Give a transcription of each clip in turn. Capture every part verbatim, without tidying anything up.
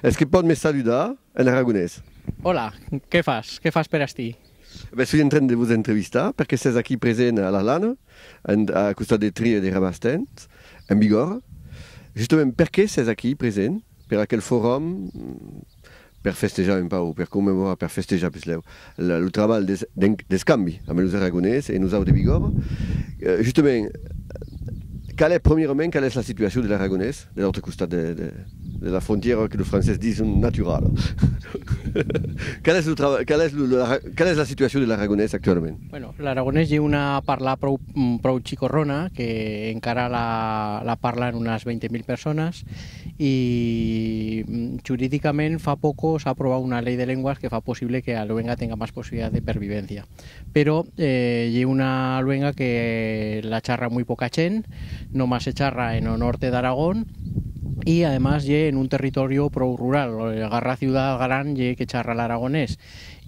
Es que pot me saludar en aragonés? Hola, qué fas? Qué fas per astí? Ben, soi en tren de vos entrevistar, perque sètz aquí present a La Lana, en, a costat de Tria e de Rabastens, en Bigorra. Justament, perqué sètz aquí present per aquel forum, per festejar un pauc, per commemorar, per festejar puslèu, la, lo trabalh d'es-, d'en-, d'escambi amb los aragonés e nosau de Bigorra. Eh, justament, qual es, premièrament, qual es la situacion de l'aragonés de l'autre costat de, de, de la frontièra que los francés dison naturala? Qual es lo trava-, qual es lo, lo, la, qual es la situacion de l'aragonés actualament? Bueno, l'aragonés ye una parla prou, mm, prou chicorrona, que encara la, la parlan unas veinte mil personas, y, mm, churidicament fa poco s'ha aprobau una lei de lenguas que fa posible que la luenga tenga más posibilidat de pervivencia. Pero, eh, ye una luenga que la charra muy poca chent, nomás se charra en o norte d'Aragón, y además ye en un territorio prou rural, eh, garra ciudat gran ye que charra l'aragonés.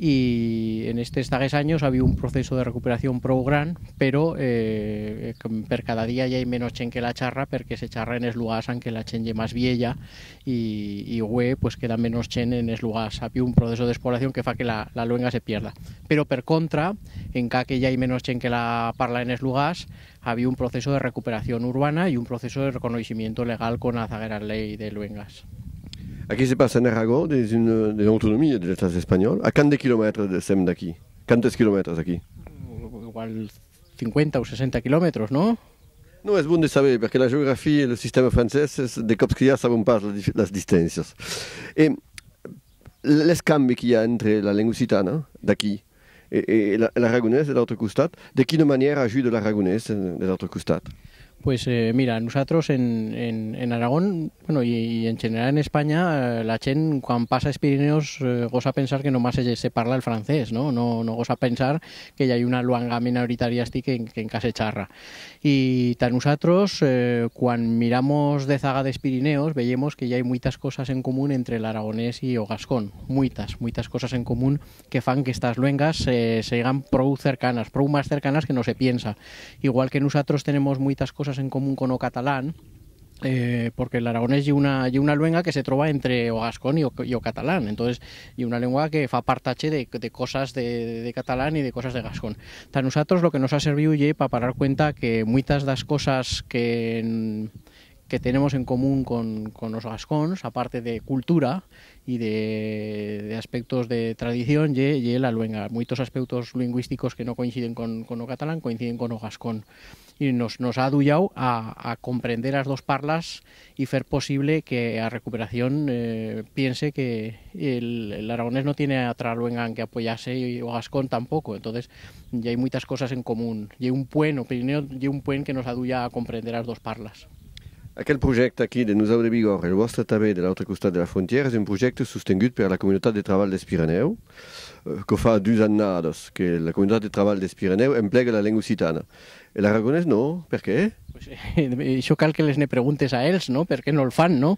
Y en estes zaguers anyos ha habiu un proceso de recuperación prou gran, pero, eh, per cada día ya hai menos chent que la charra, perque se charra en es lugars anque la chent ye más viella, y, y hue, pues, queda menos chent en es lugars. Ha habiu un proceso de despoblación que fa que la, la luenga se pierda. Pero, per contra, encara que ya hai menos chent que la parla en es lugars, ha habiu un proceso de recuperación urbana y un proceso de reconoiximiento legal con a zaguera lei de luengas. Aquí se pasa en Aragón, dins una, dins una autonomia de l'Estat espanyol. A quant de quilomètres de-, sem d'aquí? Quantes quilomètres aquí? Igual cincuenta o sesenta quilómetros, no? No, es bon de saber, perque la geografia e lo sistèma francés, es, de còps que i a, sabon pas la dif-, las distàncias. E l'escambi que i a entre la lenga occitana, d'aquí, e, e la, l'aragonés de l'autre costat, de quina manièra ajuda l'aragonés, eh, de l'autre costat? Pues, eh, mira, nosatros en, en, en Aragón, bueno, y, y en general en España, eh, la chent, cuan pasa es Pirineos, eh, gosa pensar que nomás se, se parla el francés, no? No, no gosa pensar que i hai una luenga minoritaria astí que, que encara se charra. Y ta nusatros, eh, cuan miramos de zaga d'es Pirineos, veyemos que i hai muitas cosas en común entre l'aragonés y o gascón. Muitas, muitas cosas en común que fan que estas luengas, eh, seigan prou cercanas, prou más cercanas que no se piensa. Igual que nusatros tenemos muitas cosas en común con o catalán, eh, porque l'aragonés ye una, ye una luenga que se troba entre o gascón y o, y o catalán. Entonces, ye una lengua que fa partache de, de cosas de, de catalán y de cosas de gascón. Ta nusatros lo que nos ha serviu ye pa parar cuenta que muitas d'as cosas que, que tenemos en común con, con os gascons, aparte de cultura y de, de aspectos de tradición, ye, ye la luenga. Muitos aspectos lingüisticos que no coinciden con, con o catalán coinciden con o gascón. Y nos, nos ha aduyau a, a comprender as dos parlas y fer posible que a recuperación, eh, piense que el, l'aragonés no tiene atra luenga en que apoyar-se y o gascón tampoco. Entonces, ya hai muitas cosas en común. Ye un puent, o Pirineo ye un puent que nos aduya a comprender as dos parlas. Aquel projècte aquí de Nosau de Bigorra, el vòstre tanben de l'autre costat de la frontièra, es un projècte sostengut per la Comunitat de Trabalh dels Pirenèus, eh, que fa dus annadas que la Comunitat de Trabalh dels Pirenèus emplega la lenga occitana. E l'aragonés no, per qué? Pues, eh, ixo cal que les ne preguntes a ells, no? Per qué no'l fan, no?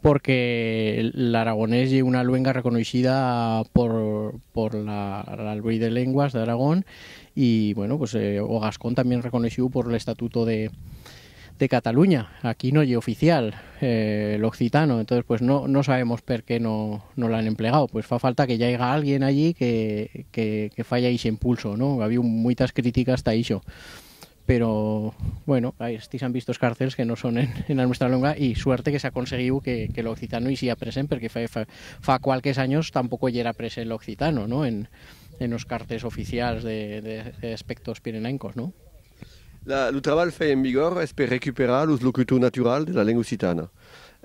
Porque l'aragonés ye una luenga reconoixida por, por la, la Lei de Lenguas d'Aragón y, bueno, pues, eh, o gascón también reconoixiu por l'Estatuto de, de Cataluña. Aquí no ye oficial, eh, l'occitano, entonces, pues, no, no sabemos per qué no, no l'han emplegau. Pues fa falta que i haiga alguien allí que, que, que faya ixe impulso, no? Habiu muitas críticas ta ixo. Pero, bueno, astí s'han visto es cartels que no son en, en a nuestra luenga y suerte que s'ha conseguiu que, que l'occitano i siga present, perque fa, fa, fa cualques anyos tampoco yera present l'occitano, no? En, en os cartels oficials de, de, d'aspectos pirenaincos, no? La, lo trabalh fèit en Bigorra es per recuperar los locutors naturals de la lenga occitana.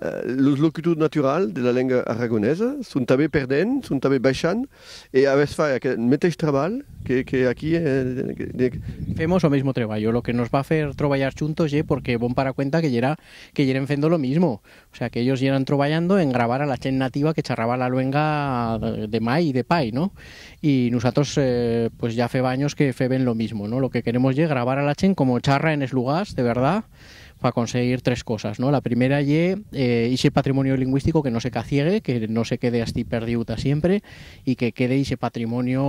Eh, los locutors naturals de la lenga aragonesa son tanben perdent, son tanben baishant, e avètz fach aquel meteis trabalh que, que aquí, eh, de, de... Femos o mismo treballo. Lo que nos va fer troballar chuntos ye porque bon parar cuenta que yera, que yeren fendo lo mismo. O sea, que ellos yeran trobayando en gravar a la chent nativa que charraba la luenga de, de mai y de pai, no? Y nusatros, eh, pues ya feba anyos que feben lo mismo, no? Lo que queremos ye gravar a la chent como charra en es lugars, de verdat, pa conseguir tres cosas, no? La primera ye, eh, ixe patrimonio lingüistico que no se caciegue, que no se quede astí perdiu ta siempre, y que quede ixe patrimonio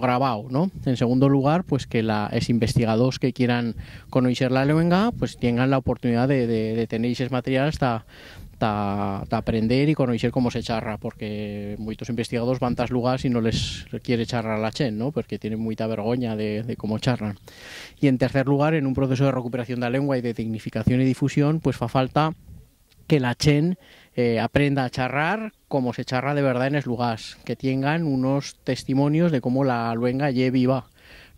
grabau, no? En segundo lugar, pues que la, es investigadors que quieran conoixer la luenga, pues tiengan la oportunidat de, de, de tener ixes materials ta, ta, ta aprender y conoixer cómo se charra, porque muitos investigadors van tas lugars y no les quiere charrar la chent, no? Porque tienen muita vergonya de, de cómo charran. Y en tercer lugar, en un proceso de recuperación de la lengua y de dignificación y difusión, pues fa falta que la chent, eh, aprenda a charrar como se charra de verdad en es lugars, que tiengan unos testimonios de cómo la luenga ye viva,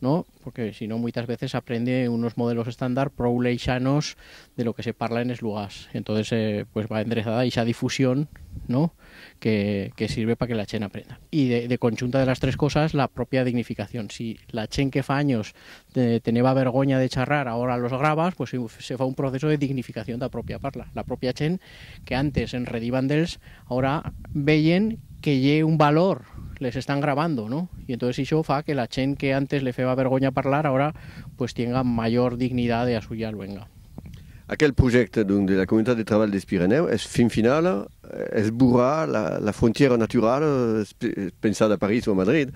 no? Porque si no, muitas veces aprende unos modelos estándar prou leixanos de lo que se parla en es lugars. Entonces, eh, pues va enderezada ixa difusión, no? Que, que sirve pa que la chent aprenda. Y de, de conchunta de las tres cosas, la propia dignificación. Si la chent que fa anyos, eh, teneba vergonya de charrar, ahora los gravas, pues se, se fa un proceso de dignificación d'a propia parla. La propia chent que antes en rediban d'els, ahora veyen que ye un valor, les están gravando, no? Y entonces ixo fa que la chent que antes le feba vergonya parlar, ahora, pues, tienga mayor dignidat de a suya luenga. Aquel projecte, donc, de la Comunitat de Trabalh des Pirenèus, es fin finala, eh, esborrar la, la frontiera naturala, eh, es pe-, pensada a París o a Madrid.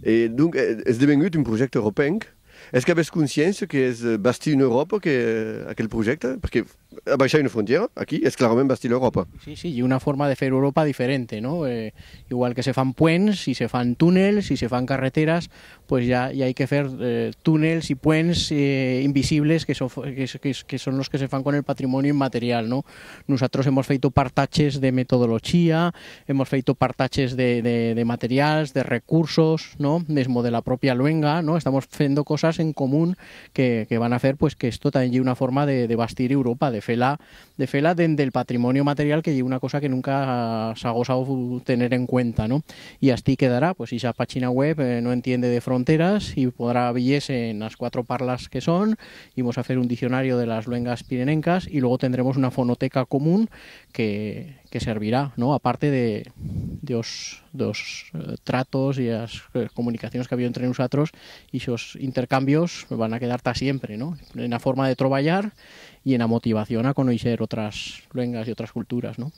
E, donc, eh, es devengut un projecte europenc. Es qu'avètz consciéncia que es, eh, bastir una Euròpa, que, eh, aquel projecte? Perque abaixar una frontiera, aquí, es clarament bastir l'Euròpa. Sí, sí, y una forma de fer Europa diferente, no? Eh, igual que se fan puents y se fan túnels y se fan carreteras, pues ya, ya hay que fer, eh, túnels y puents, eh, invisibles que son, que, que, que son los que se fan con el patrimonio inmaterial, no? Nusatros hemos feito partaches de metodolochía, hemos feito partaches de, de, de materials, de recursos, no? Mesmo de la propia luenga, no? Estamos fendo cosas en común que, que van a fer, pues, que esto también ye una forma de, de bastir Europa, de fer-la, de fer-la dende el patrimonio material, que ye una cosa que nunca s'ha gosau tener en cuenta, no? Y astí quedará, pues, ixa pachina web, eh, no entiende de fronteras y podrá vier-se en las cuatro parlas que son, y vamos a fer un diccionario de las luengas pirenencas y luego tendremos una fonoteca común que, que servirá, no? Aparte de, de os, de os, eh, tratos y as, eh, comunicacions que ha habido entre nusatros, y esos intercambios van a quedar ta siempre, no? En a forma de treballar y en a motivación a conoixer otras luengas y otras culturas, no?